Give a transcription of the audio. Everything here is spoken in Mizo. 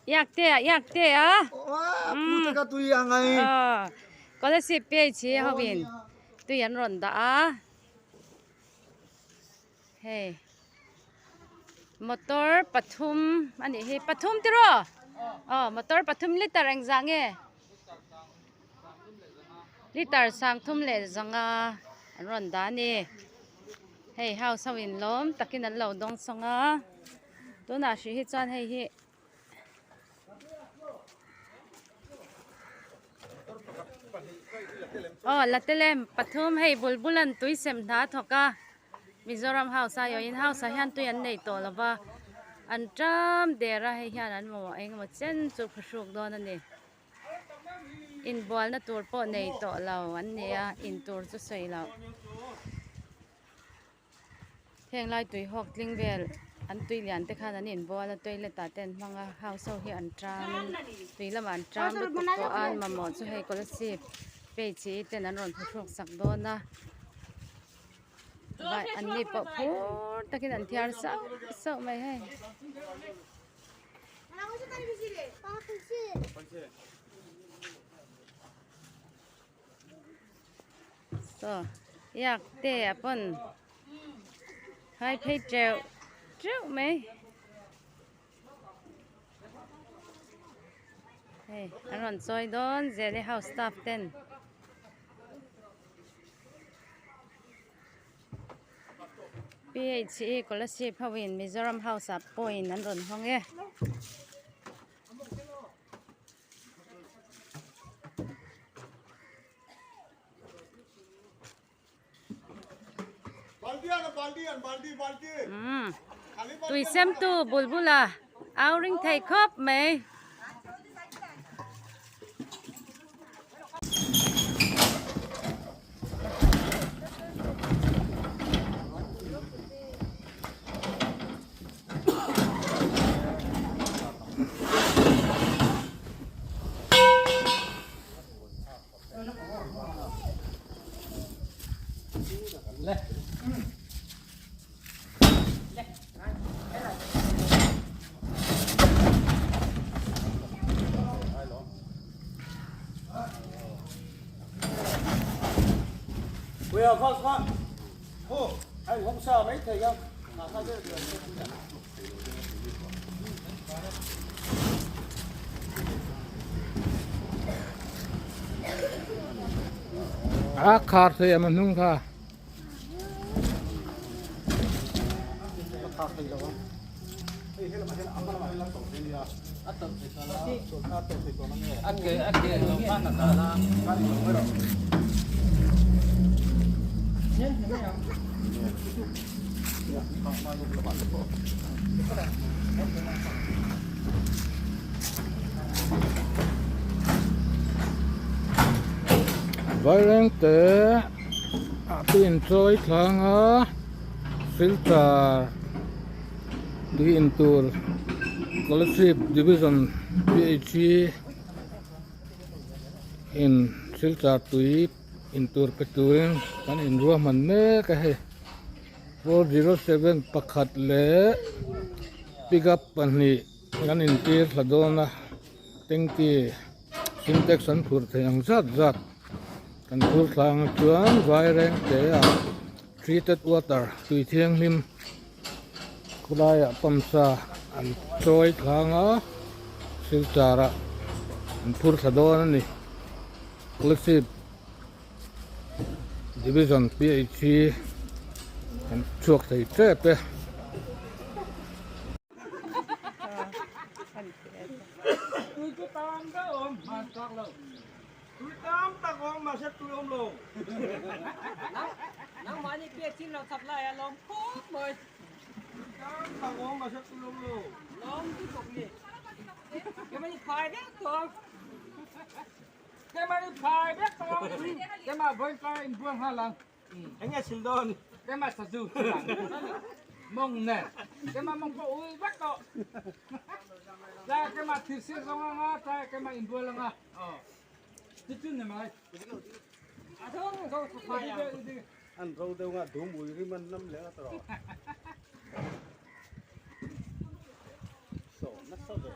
Yak te a yak te a. Pu te ka tui ang ai. Kolasib PHE hovin tui an rawn dah a. Hei motor pathum a nih hi pathum tiraw aw motor pathum liter engzah nge liter sang thum leh zanga an rawn dah a ni hei house ho in lawm takin an lo dawng sawng a tunah hrih hi chuan hei hi. Aw la telem pathum hei bulbul an tui sem hna a thawk a Mizoram house a aiawhin house ah hian tui an nei tawh lo va an ṭam der a hei hian an mamawh eng emaw chen chu phuhruk dawn a ni inbualna tur pawh nei tawh lo an ni a in tur chu sawi loh. Heng lai tui hawk tling vel an tui lian te khan an inbual a toilet ah te an hmang a house ho hi an ṭam tui lamah an ṭam lutuk tawh a an mamawh chu hei kolasib page hi ten an rawn phuhruk sak dawn a vai an ni pawh phur takin an thiar sauh sauh mai hei. Saw yak te a pawn hai phei teuh teuh mai hei an rawn chawi dawn zel e house staff ten PHE Kolasib ho in Mizoram house ah pawhin an rawn hawng e. Tui sem tu bul bula au ring thei khawp mai. A khar thei a hnung kha. Vairengte ah te inchawi thlang a filter tui in tur Kolasib division PHE in silchar tui in tur pe turin kan inruahman mek a hei 407 pakhat leh pickup pahnih kan intir thla dawn a tanky sintex an phurh theih ang zat zat kan phur thla ang chuan vairengte ah treated water tui thianghlim khawlaiah pump sa an chawi thlang a silchar ah an phur thla dawn a ni Kolasib division PHE kan chhuak thei tep e. An ro deuh nga dum ui rim an nam leh a tawh. So nasa ve.